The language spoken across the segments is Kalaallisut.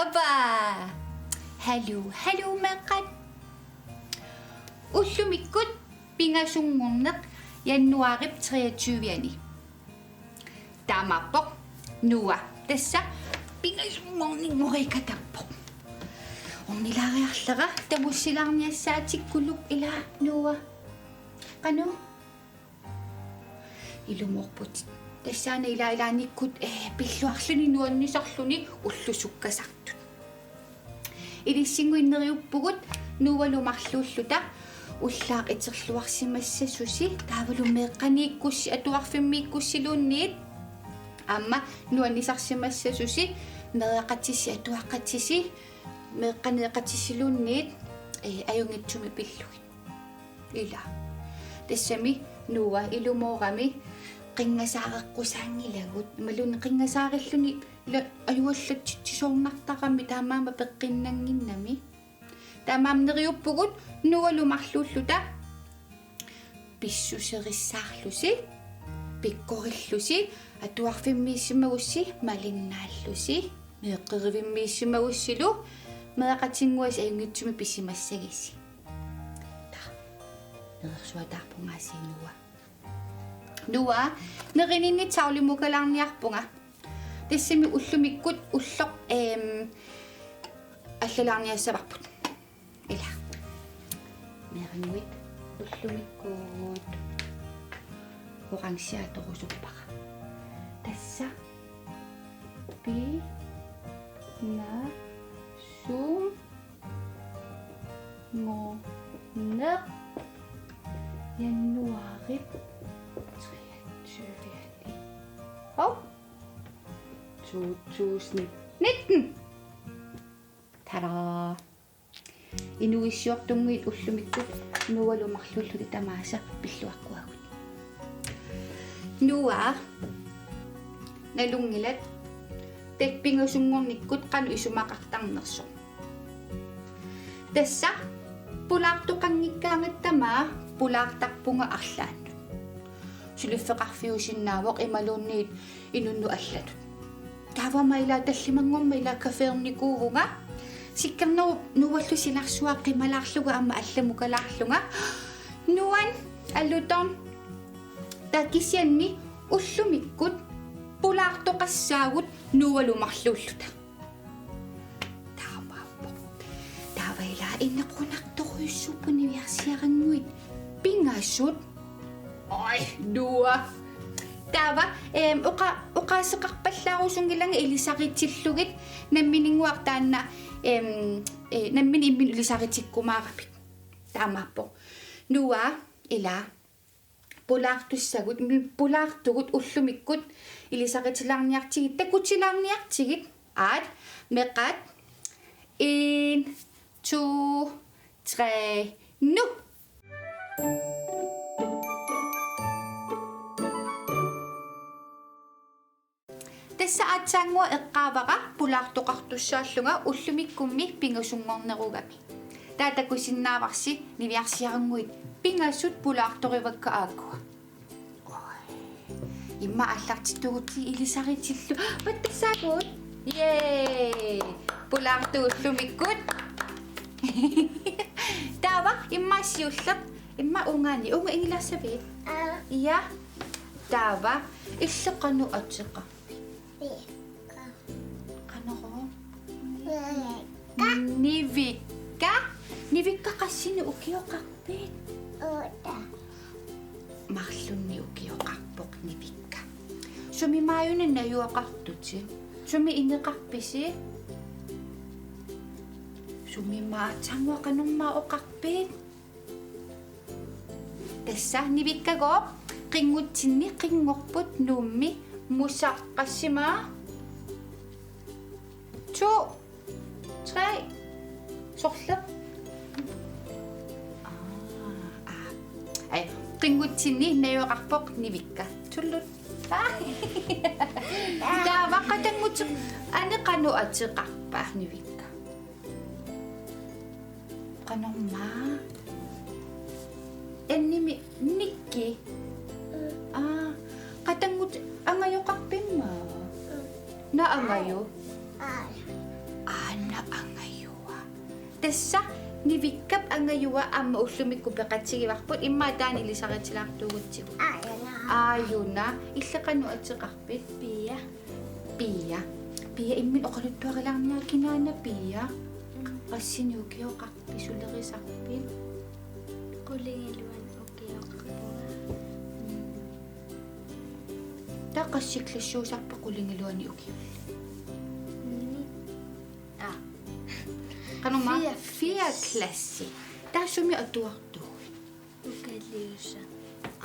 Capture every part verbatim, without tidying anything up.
Ava! Haluu, haluu meeqqat. Ullumikkut pingasunngorneq januaarip treogtyve-ani. Taamaappoq Noah. Tassa pingasunngorninngorikatappoq. Ornilaariarlara tamussilaarniassaatikkuluk ilaa Noah. Qanoq? Ilumoorputit. Tassaana ilaa ilaannikkut, eh, pilluarluni nuannisarluni ullut sukkasartut. Ilissinnguit neriuppugut Noahlu marluulluta ullaaq iterluarsimassasusi taavalu meeqqaniikkussi atuarfimmiikkussiluunniit aamma nuannisarsimassasusi meeraqatisi atuaqatisi meeqqaneeqatisiluunniit, eh, ajunngitsumik pillugit. Ila. Tassami Noah ilumoorami qinngasaareqqusaanngilagut. Imaluunniit qinngasaarilluni ila ajuallatsitsisoornartarami taamaammat peqqinnannginnami. Taamaammat neriuppugut Noahlu marluulluta pissuserissaarlusi, pikkorillusi, atuarfimmiissimagussi malinnaallusi, meeqqerivimmiissimagussilu, meeraqatinnguasi ajunngitsumik pisimassagisi. Taa. Nerersuataarpunga aasiit Noah. Noah, nerininni tavlimukalaarniarpunga. Tassami ullumikkut ulloq, ehm, allalaarniassavarput. Ila. Meerannguit ullumikkut orange atorusuppara. Tassa. Pi. Na. Sum. Ngo. Neq. Januaarip. Treogtyve. Hov. To tusind nitten. Tada! Inuuissiortunnguit ullumikkut Noahlu marluulluta tamaasa pilluaqquagut. Noah, nalunngilat, tassa pingasunngornikkut qanoq isumaqartarnersoq. Tassa pulaartoqanngikkaangatta aamma pulaartarpunga arlaannut. Suliffeqarfiusinnaavoq imaluunniit inunnut allanut. Taava aamma ila tallimanngormat ila caféernikuuvunga. Sikkernerup Noahlu silarsuaq qimalaarlunga aamma allamukalaarlunga. Noah, alutorn. Taava kisianni ullumikkut pulaartoqassaagut Noahlu marluulluta. Taamaappoq. Taava ila inequnartorujussuupput niviarsiarannguit pingasut. Oj, Noah. Taava, em, oqa-, oqaaseqarpallaarusunngilanga ilisaritillugit nammininnguaq taanna, em, eh, nammineq imminut ilisaritikkumaaravit. Taamaappoq. Noah, ila. Pulaartussagut, mi-, pulaartugut ullumikkut ilisaritilaarniartigit, takutilaarniartigit, aat, meeqqat, en, to, tre, nu! Tassa aatsaannguaq eqqaavara pulaartoqartussaallunga ullumikkummi pingasunngornerugami. Taava takusinnaavarsi niviarsiarannguit pingasut pulaartorivakka aakkua. Immaqa aallartittugut ilisaritillu. Pattassaagut. Yay! Pulaartugut ullumikkut. Taava immaqa siulleq. Immaqa uungaanniit. Uunga ingilaassaviuk? Aa. Ja. Taava. Illit qanoq ateqarpit? Nivikka. Qanoq? Nivikka. Nivikka. Nivikka qassinik ukioqarpit? Otte. Marlunnik ukioqarpoq Nivikka. Sumi maajuna najugaqartutit? Sumi ineqarpisi? Sumi maa-, aatsaannguaq qanormaa oqarpit? Tassa Nivikkagooq qinngutsinni qinngorput Nuummi musaq qassimaa? To, tre, sorleq? Aa, aap. Ai, qinngutsinni najugaqarpoq Nivikka. Tullut. Taava qatannguteq, ane qanoq ateqarpa Nivikka? Qanormaa? Annimi Nikki. Aa, qatannguteq angajoqarpimmi? Naak angaju? Aana angajua. Tassa Nivikkap angajua aamma ullumikkut peqatigivarput, immaqa taanna ilisaritilaartuugutsigu. Aajuna. Aajuna, illit qanoq ateqarpit? Pia. Pia. Pia, imminut oqaluttuarilaarniarit, kinaana Pia? Qassinik ukioqarpit, sulerisarpit? Qulingiluanik ukioqarpunga. Taava qassit klassiusarpit qulingiluanik ukiullit? Ni. Aa. Qanormaa? Fire. Fire klassi. Taava sumi atuartuuit? Ukaliusa.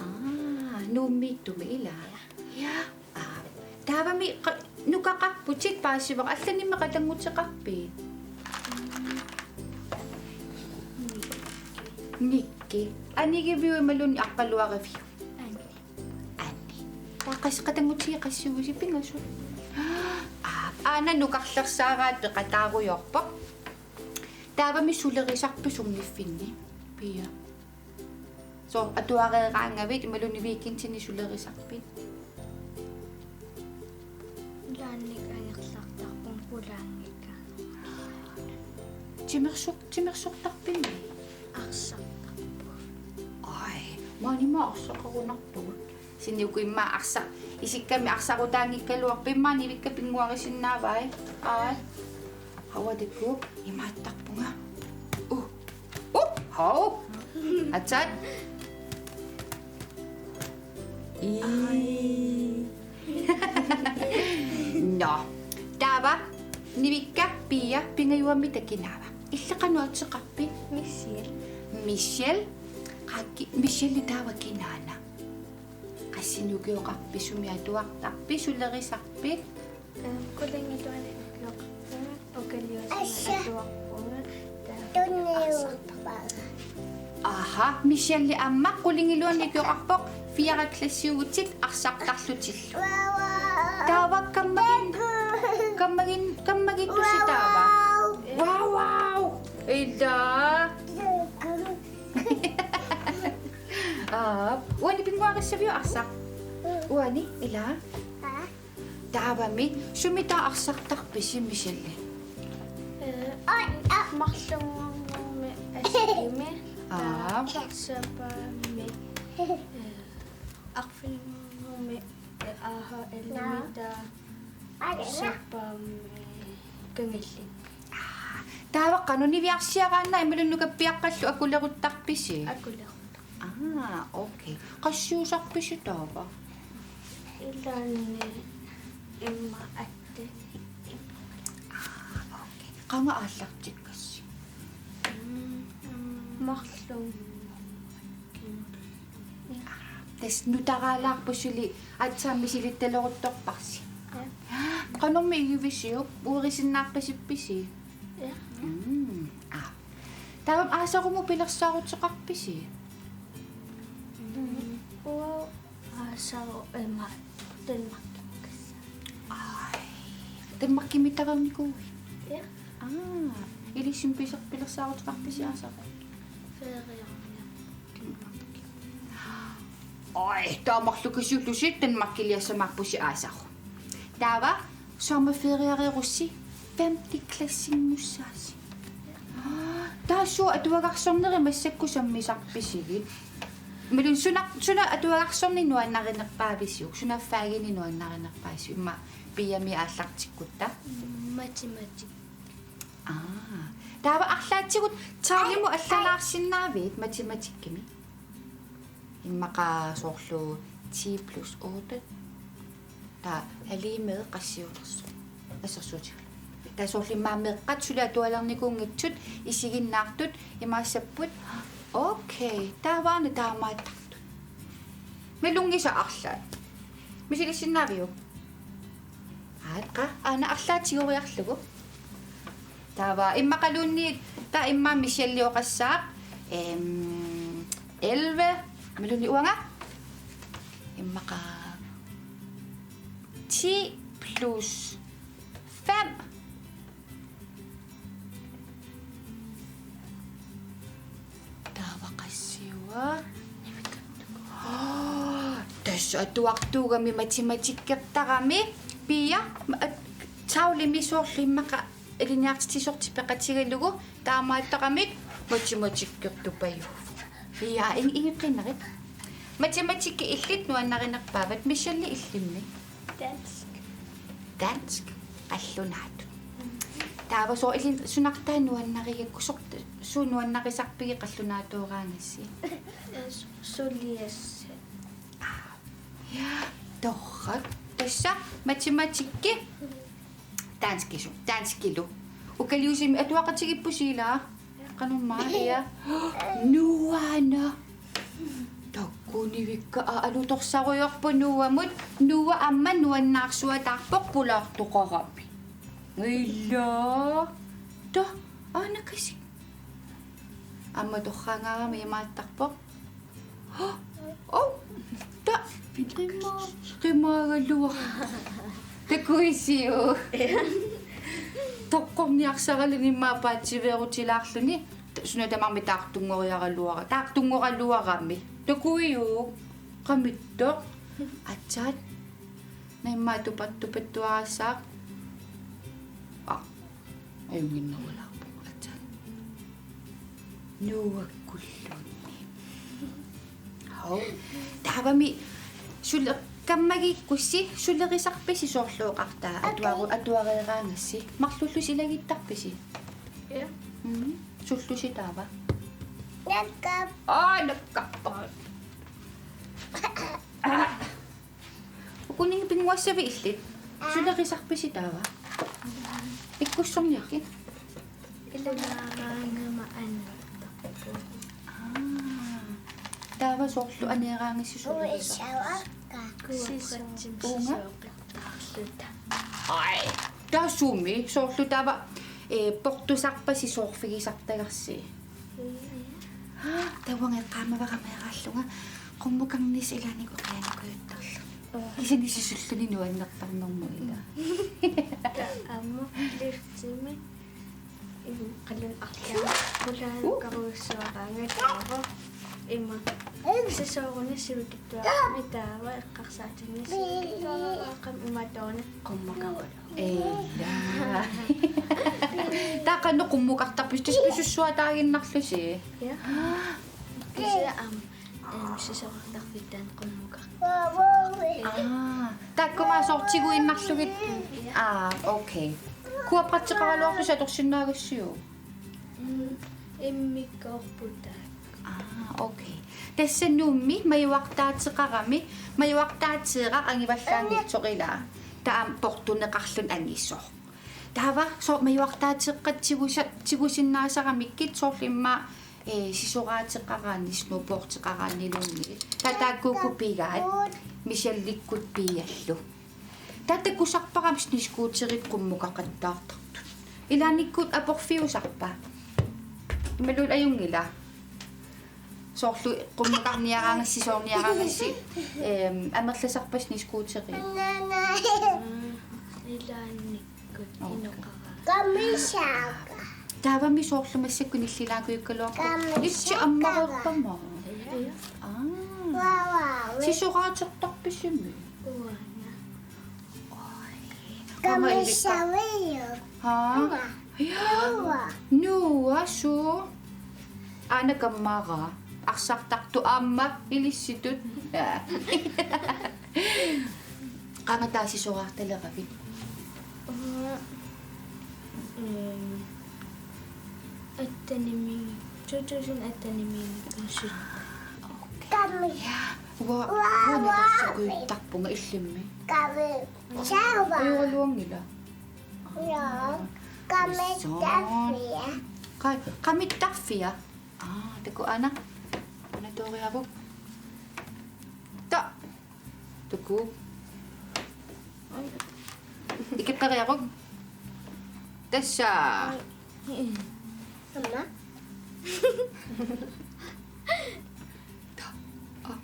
Aa, Nuummiittumi, ilaa? Ja. Ja. Aa. Taavami qa-, nukaqarputit paasivara, allanimmi qatannguteqarpit? Nikki. Anigiviuk imaluunniit arpaluariviuk? Ani. Ani. Taava qas-, qatanngutigiit qassiuisi, pingasut? Aa, aana nukarlersaaraat peqataarujoorpoq. Taavami sulerisarpit sunniffinni, Pia? Soorlu atuareeraangavit imaluunniit weekendini sulerisarpit? Ilaannik angerlartarpunga pulaanngikkaanni. Timersoq-, timersortarpimmi? Arsartarpunga. Ai, maanimut arsaqarunartugut. Kisianni uku immaqa arsa-, isikkami arsarutaanngikkaluarput, immaqa Nivikka pinnguarisinnaavai. Ai. Hauatikku imaattarpunga. Uh. Uh, hau. Atsat. Ii. Nå. Taava Nivikka, Pia, pingajuammita kinaava? Illit qanoq ateqarpit? Michelle. Michelle. Qaa ki-, Michelle taava kinaana? Qassinik ukioqarpit, sumi atuartarpit, sulerisarpit? Ehm, qulingiluanik ukioqarpunga, ukaliusumik atuarpunga, taava arsartarpunga. Aha, Michelle aamma qulingiluanik ukioqarpoq, fire klassiugutit arsartarlutillu. Taava kammagin-, kammagin-, kammagittusi taava? Wow, wow! Ilaa. Aa, uani pinnguarissaviuk arsaq? Uani, ilaa? Taavami, sumi taava arsartarpisi, Michelle? Eh, marlunngornermi askimi, aa, sapaammi, eh, arfininngornermi, eh, A H L-imi taava sapaammi kangillinni. Aa, taava qanoq, niviarsiaraannaq imaluunniit nukappiaqqallu akuleruttarpisi? Akuleruttarpara. Aa, okay. Qassiusarpisi taava? Ilaanni immaqa atten. Aa, okay. Qanga aallartikkassi? Mm, mm, marlunngornermi. Tassa nutaraalaarpoq suli, aatsaat misilittaleruttorparsi. Ja. Qanormi igivisiuk, uerisinnaarpasippisi? Ja. Mm, aa. Taava aasarumut pilersaaruteqarpisi? Mm, uanga aasaru ima Danmarkimikkassaanga. Ai. Danmarkimiittarnikuuit? Ja. Aa, ilissinnut piser-, pilersaaruteqarpisi aasaru? Feriarniarpoq. Oj, taava marluk kisiullusi Danmarkiliassamaarpusi aasaru. Taava sommerferierussi femte klassinngussaasi. Taava suut atuagarsornerit massakkut sammisarpisigit? Imaluunniit suna, suna atuagarsorneq nuannarinerpaavisiuk? Suna fagini nuannarinerpaavisiuk? Immaqa Piamik aallartikkutta. Matematik. Aa. Taava arlaatigut taalimut allalaarsinnaavit matematikkimi? Immaqa soorlu ti plus otte. Taava er lig med qassiunersoq. Assersuutigalugu. Taava soorlu immaqa meeqqat suli atualernikuunngitsut isiginnaartut imaassapput. Okay, taavaana taamaattartut. Malunngisat arlaat. Misilissinnaaviuk? Aakka, aana arlaat tigoriarlugu. Taava immaqaluunniit, taava immaqa Michelle oqassaaq, ehm, elleve, Imaluunniit uanga. Immaqa ti plus fem. Taava qassiua? Tassa atuartuugami matematikkertarami. Pia, ma-, at-, tavlemi soorlu immaqa ilinniartitsisortit peqatigalugu taamaattoqarami matematikkertupajuvoq. Pia, in-, ingeqqinnarit. Matematikki illit nuannarinerpaavat, Michelle illimmi? Dansk. Dansk. Qallunaatut. Taava soo ilin sunartaa nuannarigakku, soo, suut nuannarisarpigit qallunaatooraangassi? Suliassat. Aa. Ja, torrak. Tassa matematikki. Danskisu, danskilu. Ukaliusimi atuaqatigiippusi ilaa? Qanumma, ja. Nuanna. Takkunivikka, aa, alutorsarujoorpoq Noamut. Noa aamma nuannaarsuataarpoq pulaartoqarami. Ila. Ta, aanakasik. Aamma torraangaarami imaattarpoq. Oh, ta, qima-, qimaagaluaq. Takuisiuk? Toqqorniarsaraluni immaqa paatsiveerutilaarluni. Suna tamarmi taartunngoriaraluara-, taartunngoraluarami. Takuiuk? Qamittoq. Aatsaat. Naamik tupat-, tupattuaassaaq. Aa. Ajunngikkaluarpoq, aatsaat. Noakkulluunniit. Hov. Taavami sule-, kammagiikkussi sulerisarpisi soorlu oqartaa atuaru-, atuareeraangassi? Marlullusi ilagittarpisi? Ja. Mhm. Suullusi taava? Nakkap. Aa, nakkappoq. Ukuninnga pinnguassavit illit? Sulerisarpisi taava? Ikkussorniakkit? Ilamaaraangama aneertarpugut. Aa. Taava soorlu aneeraangassi sulerisarpisi? Uisavakka. Kuapatsimi. Uunga? Sisoqartarluta. Ai. Taava sumi? Soorlu taava, eh, portusarpasi soorfigisartagarsi? Taava uanga eqqaamavara meeraallunga qummukarnissaq ilaanni oqianikujuttarluni. Aa. Kisianni sisulluunniit nuannertarnermut ila. Taava aamma liftimi. Imm, qallunaat arlaat. Pulaarukkarujussuaraangat taava. Ima. Sisooruni sivikitsuarami taava eqqarsaatinni sivikitsuarami imaattoq una. Qummukarput. Ila. Taava qanoq qummukartarpisi, tassa pisussuataaginnarlusi? Ja. Kisianni aamma, ehm, sisoqartarfittaaq qummukar-. Aa, taakku aamma soorlu tiguinnarlugit? Ja. Aa, okay. Kuapatsiqaraluartusi atorsinnaagassiuk? Mm, immikkoorput taakku. Aa, okay. Tassa Nuummi majuartaateqarami, majuartaateeraq angivallaanngitsoq ila. Taava portuneqarluni angisoq. Taava soorlu majuartaateeqqat tigusa-, tigusinnaasaramikkit soorlu immaqa, eh, sisoraateqaraanni, snowboardeqaraanniluunniit. Taava taakkuuku pigaat, Michellikkut Piallu. Taava takusarpara snescooterit qummukaqattaartartut. Ilaannikkut aporfiusarpa? Imaluunniit ajunngila? Soorlu qummukarniaraangassi, sisoorniaraangassi, ehm, amerlasarpasi snescooterit. Mm, ilaannikkut. Okay. Inoqaraangat. Kamisaga. Taavami soorlu massakkut nillilaakujukkaluarpoq. Kamisaga. Nitsi ammareerpama. Ja. Aa. Wow, wow. Sisoraatertarpisimi? Uanga. Oi. Kamisaviu. Haa? Uanga. Ja. Noa. Noa, suu. Aana kammaraa. Arsartartut aamma ilissitut. Qanga taava sisoraartaleravit? Uanga, ehm, attenimiinngik-, to tusind attenimiinngikkunik. Kami. Ja. Uanga, uanga, uanga nakorsakujuttarpunga illimmi. Kami. Saava. Ajoraluanngila? Ja. Kami. Isaan. Tarfia. Qa-, qamittarfia? Aa, takuuk aana. Aana tooriaruk. Ta. Takuuk. Ikipperiaruk. Tassa. Aamma. Ta. Aa,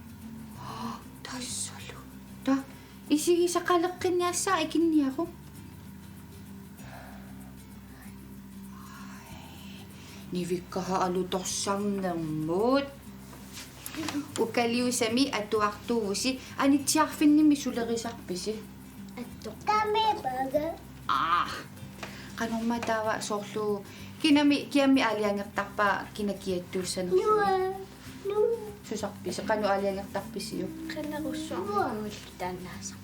Isigisaqaleqqinniassaaq ikinniaruk. Nivikkaha alutorsarnermut. Ukaliusami atuartuuvusi, anitsiarfinnimi sulerisarpisi? Attoq. Kamibage. Aa. Qanormaa taava soorlu kinami, kiami aalajangertarpa kina kiattuussanerluni? Nua. Nua. Susarpisi, qanoq aalajangertarpisiuk? Qinerussuarmikuullu taannaasarpoq.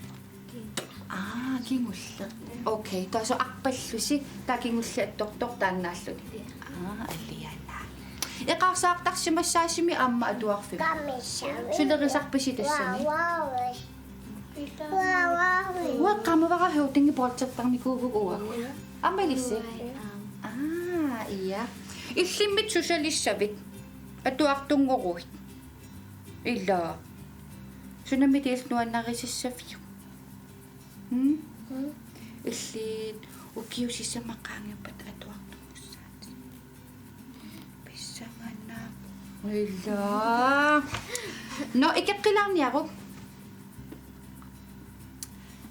Aa, kingulleq. Okay, taava soorlu arpallusi, taava kingulleq attortoq taannaalluni. Aa, aliana. Eqaarsaartarsimassaasimi aamma atuarfimmi? Kamissami. Sulerisarpisi tassani? Waa, waa. Waa, waa. Uanga qaamavara høvdingi poltertarnikuuvugut uanga. Aamma ilissi? Waa. Aa, ja. Illimmit susalissavit. Atuartunngoruit. Ila. Sunamita illit nuannarisassaaviuk? Hmm? Hmm? Illit ukiut sisamat qaangiuppata atuartunngussaatit. Pissanganaq. Ila. Nå, ikeqqilaarniaruk.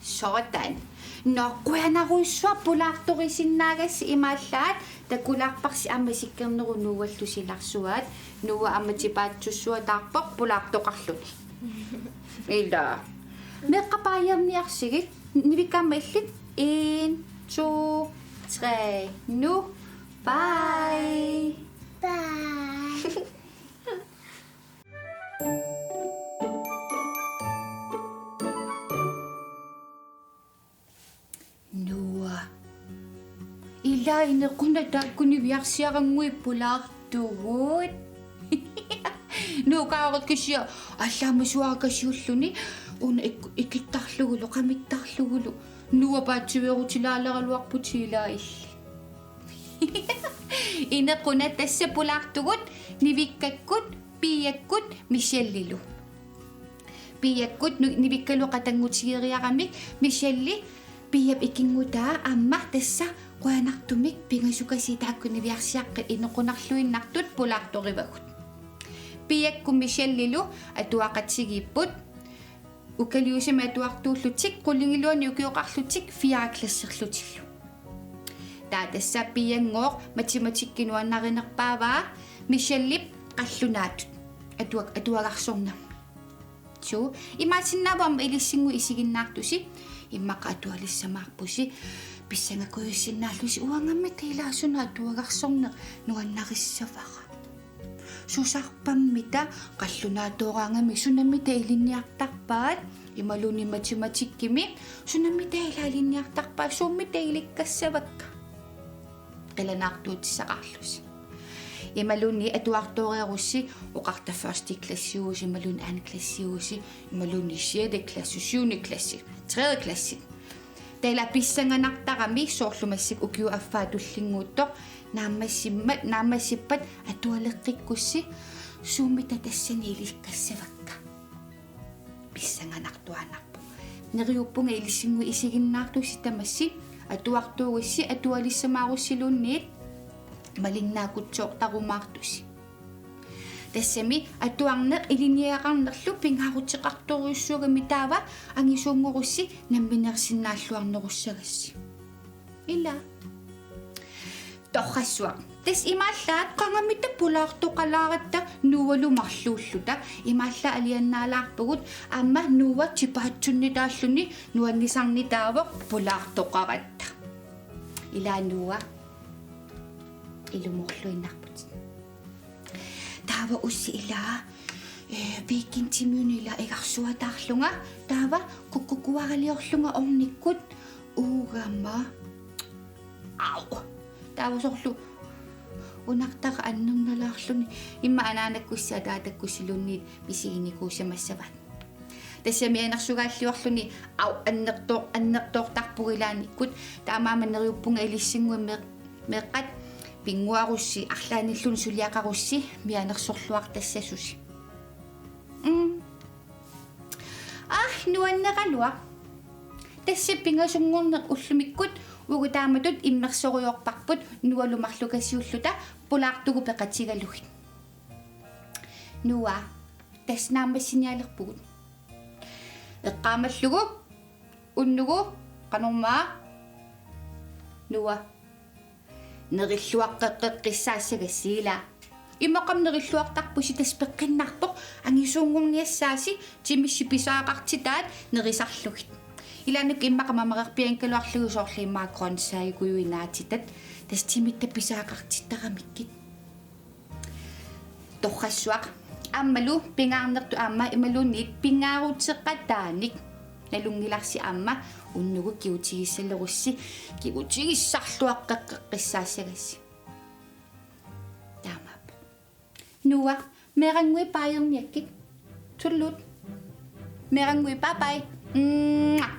Sådan. Nå, qujanarujussuaq pulaartorisinnaagassi, imaallaat takulaarparsi aamma isikkernerup Noallu silarsuaat. Noa aamma tipaatsussuataarpoq pulaartoqarluni. Ila. Meeqqat baajerniarsigit, nivikkaat aamma illit. En, to, tre, nu. Bye. Bye. Noa. Ila, inequnaq taakku niviarsiarannguit pulaartugut. Noa, kaarut kisiat allaamasuarakasiulluni, una ik-, ikittarlugulu, qamittarlugulu. Noa, paatsiveerutilaaleraluarputit ilaa illit. Inequnaq tassa pulaartugut Nivikkakkut, Piakkut, Michellilu. Piakkut nu-, Nivikkalu qatanngutigeriaramik, Michelli Piap ikinngutaa aamma tassa qujanartumik pingasukasiit taakku niviarsiaqqat inequnarluinnartut pulaartorivagut. Piakkut Michellilu atuaqatigiipput. Ukaliusami atuartuullutik, qulingiluanni ukioqarlutik fjerde klasserlutillu. Taava tassa Pianngooq matematikki nuannarinerpaavaa, Michellip qallunaatut atuak-, atuagarsornermi. Suu, imaassinnaavoq aamma ilissinnguit isiginnaartusi, immaqa atualissamaarpusi, pissangakujussinnaallusi uangammita ilaa suna atuagarsorneq nuannarissavara. Susarpammita qallunaatooraangamik sunamita ilinniartarpaat, imaluunniit matematikkimi sunamita ilaa ilinniartarpaat, suummita ilikkassavakka. Qilanaartuutissaqarlusi. Imaluunniit atuartooreerussi oqarta første klassiusi, imaluunniit anden klassiusi, imaluunniit sjette klasse, syvende klasse, tredje klasse. Taava ilaa pissanganartarami soorlu massakkut ukiup affaa tullinnguuttoq naammassimmat, naammassippat atualeqqikkussi suummita tassani ilikkassavakka. Pissanganartuaannarpoq. Neriuppunga ilissinnguit isiginnaartusi tamassi, atuartuugussi atualissamaarussilluunniit malinnaakutsoortarumaartusi. Tassami atuarneq ilinniagaqarnerlu pingaaruteqartorujussuugami taava angisuunngorussi nammineersinnaalluarnerussagassi. Ila. Torrassuaq. Tassa imaallaat qangammita pulaartoqalaaratta Noalu marluulluta. Imaallaat aliannaalaarpugut aamma Noa tipaatsunnitaalluni nuannisarnitaavoq pulaartoqaratta. Ila Noa. Ilumoorluinnarputit. Taava ussi ilaa, eh, weekendimiunut ilaa igarsuataarlunga, taava kukkukuaraliorlunga ornikkut uugama. Au! Taava soorlu unartaq annernalaarluni, immaqa anaanakkussi ataatakkussiluunniit misiginikuusamassavaat. Tassami anersugaaliorluni, au, annertooq-, annertoortarpugut ilaannikkut, taamaammat neriuppunga ilissinnguit meeq-, meeqqat pinnguarussi, arlaannilluunniit suliaqarussi, mianersorluartassasusi. Mm. Aa, nuanneraluaq. Tassa pingasunngorneq ullumikkut uagut taamatut immersorujoorparput Noalu marlukasiulluta pulaartugut peqatigalugit. Noa, tassa naammassinialerpugut. Eqqaamallugu, Unnugu, qanormaa? Noah. Nerilluaqqeqqissaassagassi ilaa. Immaqa nerilluartarpusi, tassa peqqinnarpoq, angisuunngorniassaasi timissi pisariaqartitaat nerisarlugit. Ilaanni immaqa mamarerpianngikkaluarlugu soorlu immaqa grøntsagikujuit naatitat, tassa timitta pisariaqartittaramikkit. Torrassuaq. Aammalu pingaarnertut aamma imaluunniit pingaaruteqataanik nalunngilarsi aamma unnugu kigutigissalerussi, kigutigissarluaqqeqqissaassagassi. Taamaappoq. Noah, meerannguit baajerniakkit. Tulluut. Meerannguit, bye bye. Mwah.